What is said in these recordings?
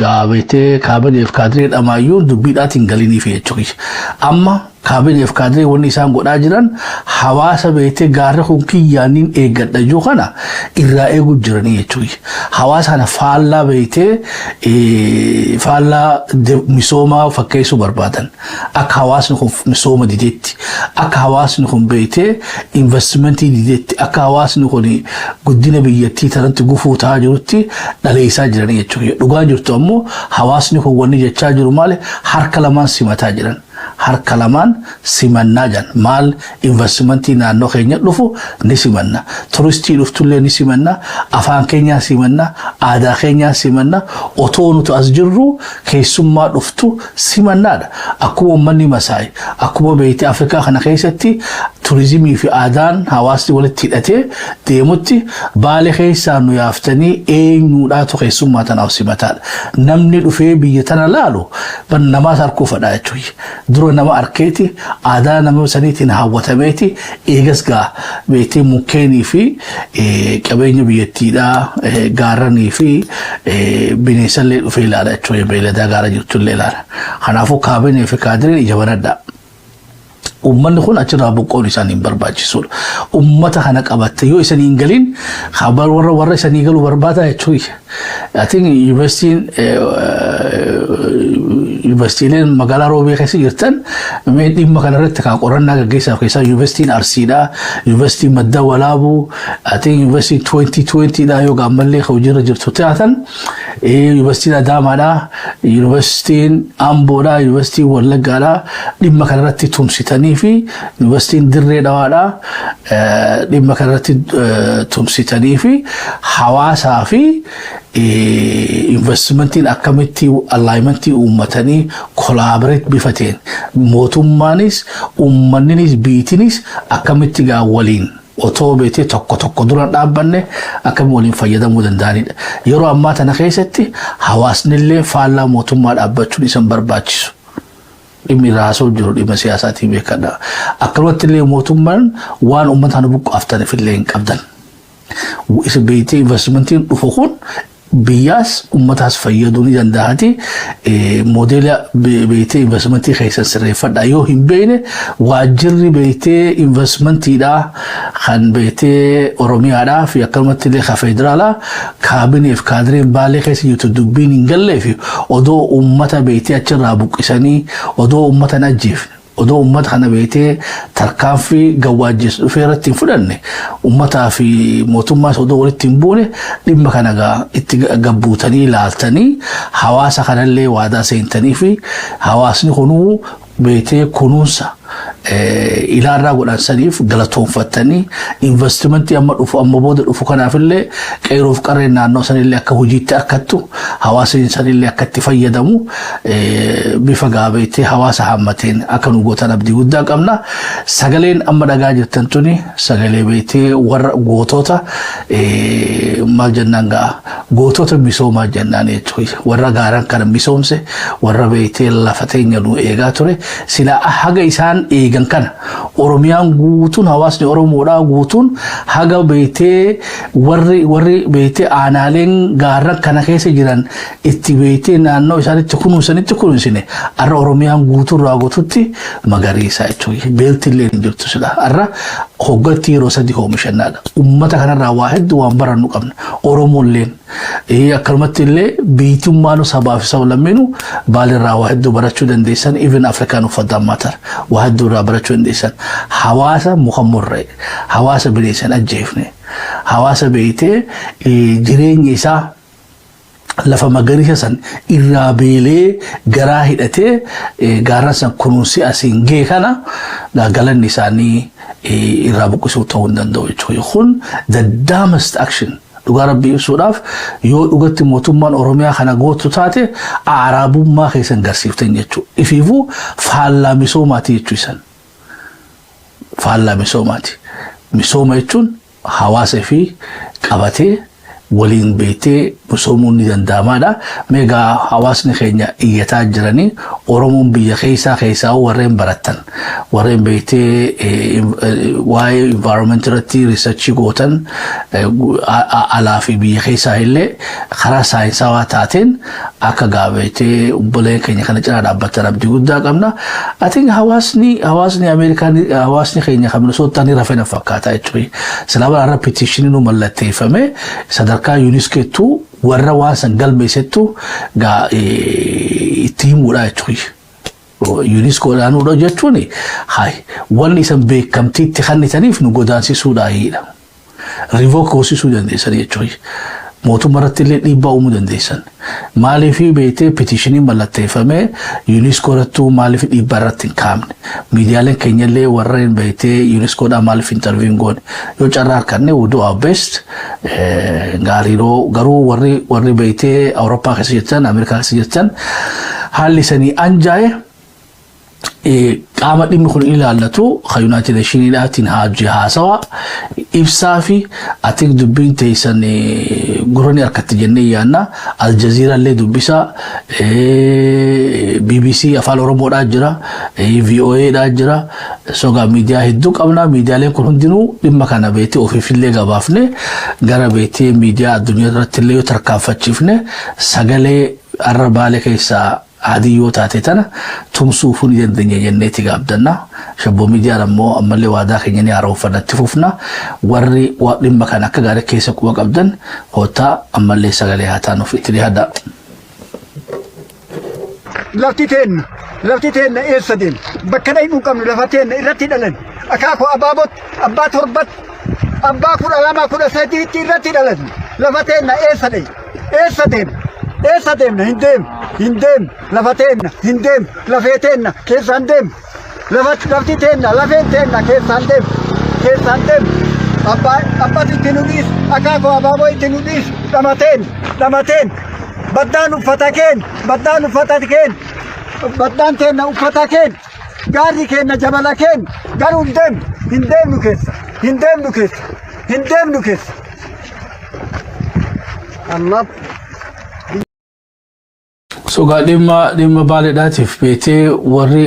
Gaabeetee kaabineef kaadiree dhamaayyuu dubbiidhaatiin galiniif jechuudha. Amma kaabineef kaadiree wanni isaan godhaa jiran hawaasa beetee gaarri kun kiyyaaniin eeggadha jiru kana irraa eeguu jiranii jechuudha. Hawaasa kana faallaa beetee faallaa misoomaa fakkeessuu barbaadan. Akka hawaasni kun misooma dideetti, akka hawaasni kun beetee investimentii dideetti, akka hawaasni kun guddina biyyattii tanatti gufuu ta'aa jirutti dhaleessaa jiranii jechuudha. Dhugaa jirtu ammoo hawaasni kun wanni jechaa jiru maali? Harka lamaan simataa jiran. Harka lamaan simannaa jiran. Maal? Investimentii naannoo keenya dhufu ni simanna. Turistii dhuftullee ni simanna. Afaan keenyaa simanna. Aadaa keenyaa simanna. Otoo nuti as jirru keessummaa dhuftu simannaadha. Akkuma uummanni Masaay, akkuma beekte Afrikaa kana keessatti turizimii fi aadaan hawaasni walitti hidhatee deemutti, Baalee keessaa nu yaaftanii eenyuudhaatu keessummaa tanaaf simataadha. Namni dhufee biyya tana laalu namaas harkuu fadhaa jechuudha. Dura nama arkeeti, aadaa nama saniitiin hawwatameeti, eegas gaa beektee mukkeenii fi qabeenya biyyattiidhaa, gaarranii fi bineensallee dhufee ilaala jechuudha. Beeyladaa gaara jirtullee ilaala. Kanaafuu kaabinee fi kaadireen ija banadhaa. Uummanni kun achirraa buqqoon isaan hin barbaachisudha. Uummata kana qabatte yoo isanii hin galin warra isanii galuu barbaada jechuudha. I think yuunivarsiitiileen magaalaa Roobee keessa jirtan mee dhimma kanarratti kan qorannaa gaggeessaaf keessaa yuunivarsiitiin Arsiidha, yuunivarsiitiin Madda Walaabuu, I think yuunivarsiitiin 2020 dha yoo ammallee hojiirra jirtu taatan, yuunivarsiitiin Adaamaadha, yuunivarsiitiin Amboodha, yuunivarsiitiin Wallaggaadha, dhimma kanarratti tumsitanii fi yuunivarsiitiin Dirree Dhawaadha, dhimma kanarratti tumsitanii fi hawaasaa fi investimentiin akkamitti alignmentii uummatanii collaborate bifa ta'een mootummaanis uummanninis biitinis akkamitti gaa waliin otoo beetee tokko tokko dura dhaabbanne akkamitti waliin fayyadamuu danda'anidha. Yeroo ammaa tana keessatti hawaasnillee faallaa mootummaa dhaabbachuun isan barbaachisu. Dhimmi irraa haasa'u jiru dhimma siyaasaatiin beekadha. Akkanumatti illee mootummaan waan uummata kana buqqaaftaniif illee hin qabdan. Isa beektee investimentiin dhufu kun biyyaas ummataas fayyaduu ni danda'ati. Moodeela beektee investimentii keessan sirreeffadha. Yoo hin beekne waajjirri beektee investimentiidha kan beektee Oromiyaadhaa fi akkanumatti illee kan federaalaa kaabineef kaadireen Baalee keessa jirtu dubbiin hin gallee fi odoo ummata beektee achirraa buqqisanii, odoo ummata hin ajjeefne, odoo ummata kana beektee tarkaanfii gawwaajjeessu dhufee irratti hin fudhanne, ummataa fi mootummaas odoo walitti hin buune, dhimma kana gaa itti gabbuutanii ilaaltanii hawaasa kanallee waadaa seentanii fi hawaasni kunuu beektee kunuunsa ilaarraa godhan saniif galatoonfattanii, investimentii amma dhufu, amma booda dhufu kanaafillee qeeroof qarreen naannoo sanillee akka hojiitti harkattu, hawaasni sanillee akka itti fayyadamu bifa gaabeettee hawaasa haammateen akka nu gootan abdii guddaa qabna. Sagaleen amma dhagaa jirtan tuni sagalee beektee warra gootota, maal jennaan gaa, gootota misoomaa jennaan jechuudha. Warra gaaran kana misoomse, warra beektee lafa teenya nu eegaa ture, sila haga isaan eegan kana Oromiyaan guutuun, hawaasni Oromoodhaa guutuun, haga beektee warri beektee aanaaleen gaarran kana keessa jiran itti beektee naannoo isaanitti kunuunsanitti kunuunsine, har'a Oromiyaan guutuun irraa guututti magariisa jechuudha. Beelti illee hin jirtu sila. Har'a hoggatti yeroo sadi oomishannaadha. Uummata kanarraa waa hedduu waan barannu qabna. Oromoolleen akkanumatti illee biitummaan sabaa fi sablammiinu Baalirraa waa hedduu barachuu dandeessan, even Afrikaan uffata matter waa hedduu irraa barachuu dandeessan. Hawaasa muka murree, hawaasa bineensan ajjeefne, hawaasa beektee jireenya isaa lafa magariisa san irraa beelee garaa hidhatee gaarran san kunuunsee asiin gee kana galanni isaanii irraa buqqisuu ta'uu hin danda'u jechuudha. Kun the dumbest action. Dhugaa Rabbii ibsuudhaaf, yoo dhugatti mootummaan Oromiyaa kana gootu taate, araabummaa keessan garsiiftan jechuudha. Ifiifuu faallaa misoomaati jechuu isan. Faallaa misoomaati. Misooma jechuun hawaasa fi qabatee Waliin beektee misoomuun ni danda'amaadha. Meegaa hawaasni keenya iyyataa jiranii, Oromoon biyya keessaa keessaa warreen barattan, warreen beektee waa'ee environment irratti research gootan, alaa fi biyya keessaa illee karaa saayinsawaa taateen akka gaabeetee obboleen keenya kana cinaa dhaabbatan abdii guddaa qabna. Ati hawaasni Ameerikaan, hawaasni keenya kan Minnesota ni rafee na fakkaata jechuudha. Silaa bara petition nu mallatteeffame sadarkaa UNESCOttu warra waan san galmeessettu gaa itti himuudha jechuudha. UNESCOdhaan jechuun hay wanni isan beekamtiitti kennitaniif nu godaansisuudha. Revoke goosisuu dandeessan jechuudha. Mootummaa irratti illee dhiibbaa uumuu dandeessan. Maaliif beektee petition mallatteeffamee UNESCO irrattuu maaliif dhiibbaa irratti hin kaa'amne? Miidiyaaleen keenya illee warreen beektee UNESCOdhaan maaliif interview hin goone? Yoo carraa harkanne, we do our best. Gaariiroo garuu warri beektee Awurooppaa keessa jirtan, Ameerikaa keessa jirtan, haalli sanii anjaa'e qaama dhimmi kun ilaallatu kan United Nationiidhaatiin haasawaa ibsaa fi ati dubbiin teessan gurra ni harkatti jennee yaanna. Aljazeera illee dubbisaa, BBC Afaan Oromoodhaa jira, VOAdhaa jira. Sogaa miidiyaa hedduu qabna. Miidiyaaleen kun hundinuu dhimma kana beektee ofiifillee gabaafne gara beektee miidiyaa addunyaa irratti illee yoo tarkaanfachiifne, sagalee arra Baalee keessaa adii yoo taate tana tumsuufuu ni dandeenya jenneeti gaabdanna. Shabboo Miidiyaan ammoo ammallee waadaa keenya ni haaromfannatti fufna. Warri dhimma kana akka gaarii keessa quba qabdan, hotaa ammallee sagalee haa taanuuf itti dhiyaadha. Lafti teenna, lafti teenna eessa deema? Bakka dhaqnu qabnu. Lafa teenna irratti dhalan, akaakuu abaabotti, abbaa torbatti, abbaa 12, 13tti irratti dhalan. Lafa teenna eessa dhayi? Eessa deema? Eessa deemna? Hin deemu, hin deemu. Lafa teenna hin deemu. Lafee teenna keessa hin deemu. Lafa lafti teenna, lafeen teenna keessa hin deemu, keessa hin deemu. Abbaa abbatu itti nu dhiisu, akaakuu abaaboo itti nu dhiisu. Dhamateen, dhamateen. Baddaan uffata keen, baddaan uffata keen, baddaan teenna uffata keen, gaarri keenna jabala keen. Garuu hin deemnu, hin deemnu keessa, hin deemnu keessa, hin deemnu keessa. Amma Sogaa dhimma Baaleedhaatiif beektee warri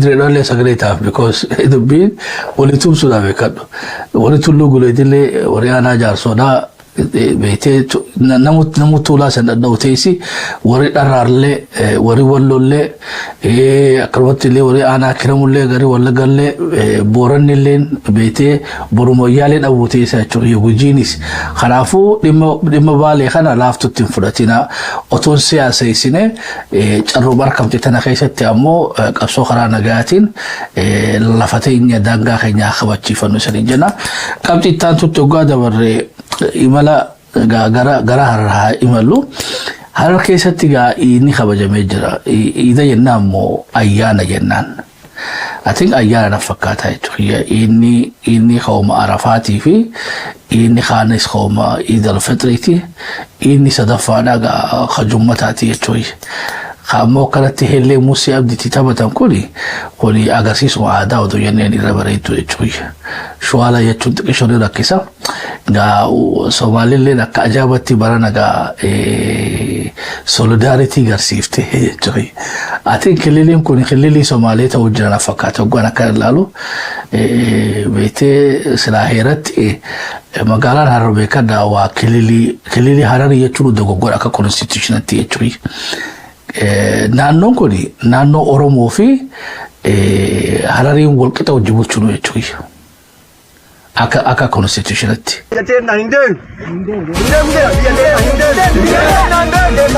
direedhaallee sagalee taaf, because dubbiin walii tumsuudhaaf beekadhu. Warri Tulluu Guleetillee, warri aanaa Jaarsoodhaa beektee namu tuulaa san dhadha'u teessi, warri Dharraarlee, warri Wallollee, akkanumatti illee warri aanaa Kiramullee, garii Wallagallee, Boorannillee beektee Borumoyyaalee dhabuu teessa jechuudha. Gujiinis kanaafuu dhimma Baalee kana laaftutti hin fudhatina. Otoon siyaaseessine carruma argamte tana keessatti ammoo qabsoo karaa nagaatiin lafa teenya, daangaa keenya haa kabachiifannu isanii jenna. Qabxii itti aantutti hoggaa dabarree, imala gara Harar haa imallu. Harar keessatti gaa iidni kabajamee jira. Iida jennaan immoo ayyaana jennaan. Atiin ayyaana na fakkaata jechuudha. Inni ka'uma Arafaatii fi inni kaanis ka'uma Iid al-Fitriiti. Inni sadaffaadha gaa kajummataati jechuudha. Ammoo akkanatti hellee Musee Abdiitti taphatan kuni agarsiisuma aadaa otoo jenneen irra bareeddu jechuudha. Shuwaala jechuun xiqqishoo ni rakkisa. Gaa Somaalilleen akka ajaa'ibatti barana gaa solidarity garsiifte jechuudha. Atiin kililiin kun kililii Somaalee ta'uu jiran fakkaata hoggaan akka ilaalu. Beektee silaa heeratti magaalaan Harar beekadhaa waa kililii Hararii jechuun dogoggora akka constitutionatti jechuudha. Naannoon kun naannoo Oromoo fi Harariin walqixa hojii bulchuu jechuudha. Akka constitutionatti. Biyya teenna hin deemu. Hin deemu, biyya teenna hin deemu. Biyya teenna hin deemu.